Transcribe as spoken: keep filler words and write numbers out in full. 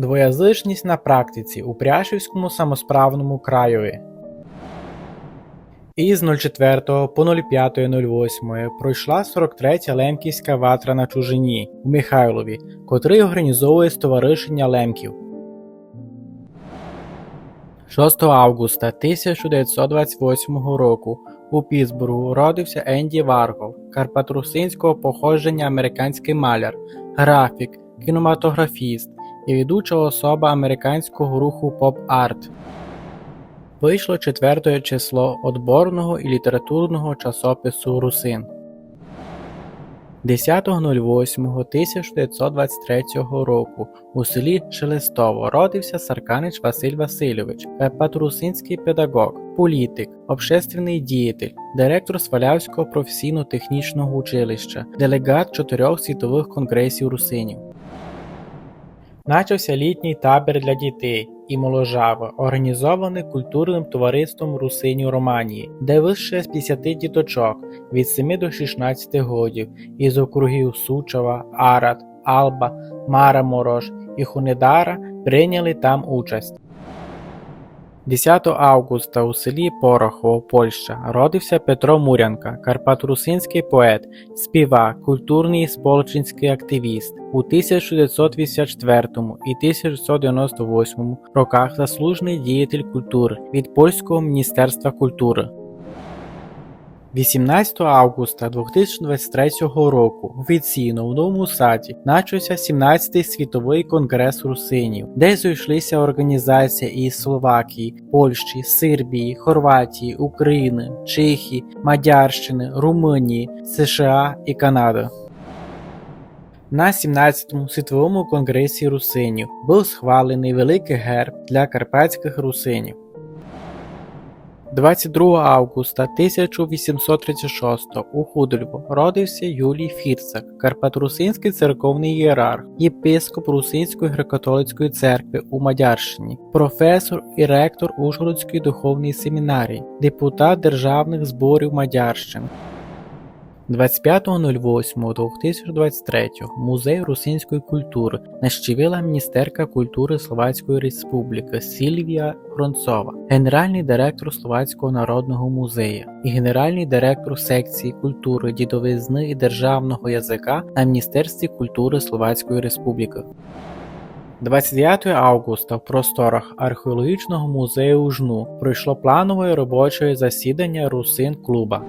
Двоязычность на практиці у Пряшівському самосправному краєві. Із нуль четвертого по нуль пятоє нуль восьмоє пройшла сорок третя лемківська ватра на чужині у Михайлові, котрий організовує Стоваришеня лемків. Шостого августа тисяча девятьсот двадцять восьмого року у Пітсбургу родився Енді Варгол, карпаторусинського походженя американський маляр, графік, кінематографіст і ведуча особа американського руху поп-арт. Вийшло четвертоє число одборного і літературного часопису «Русин». Десятого нуль восьмого тисяча девятьсот двадцять третього року у селі Шелестово родився Сарканич Василь Васильович, карпаторусинський педагог, політик, общественний діятель, директор Свалявського професійно-технічного училища, делегат чотирьох світових конгресів русинів. Начався літній табір для дітей і моложави, організований культурним товариством русинів Романії, де вище з пятдесяти діточок від семи до шістнадцяти годів із округів Сучава, Арад, Алба, Мараморош і Хунедара прийняли там участь. Десятого августа у селі Порохово, Польща, родився Петро Мурянка, карпаторусинський поет, співак, культурний і сполочинський активіст. У тисяча девятьсот вісімдесят четвертому і тисяча девятьсот девяносто восьмому роках заслужений діятель культури від Польського міністерства культури. Вісімнадцятого августа дві тисячі двадцять третього року офіційно в Новому Саді начався сімнадцятий світовий конгрес русинів, де зійшлися організації із Словакії, Польщі, Сербії, Хорватії, України, Чехії, Мадярщини, Румунії, США і Канады. На сімнадцятому світовому конгресі русинів був схвалений великий герб для карпатських русинів. Двадцять другого августа тисяча вісімсот тридцять шостого у Худольво родився Юлій Фірцак, карпаторусинський церковний ієрарх, єпископ Русинської греко-католицької церкви у Мадярщині, професор і ректор Ужгородської духовної семінарії, депутат державних зборів Мадярщини. Двадцять пятого нуль восьмого дві тисячі двадцять третього Музей русинської культури нащивила міністерка культури Словацької Республіки Сільвія Фронцова, генеральний директор Словацького народного музею і генеральний директор секції культури, дідовизни і державного язика на Міністерстві культури Словацької Республіки. Двадцять девятого августа в просторах археологічного музею Ужну пройшло планове робоче засідання Русин клуба.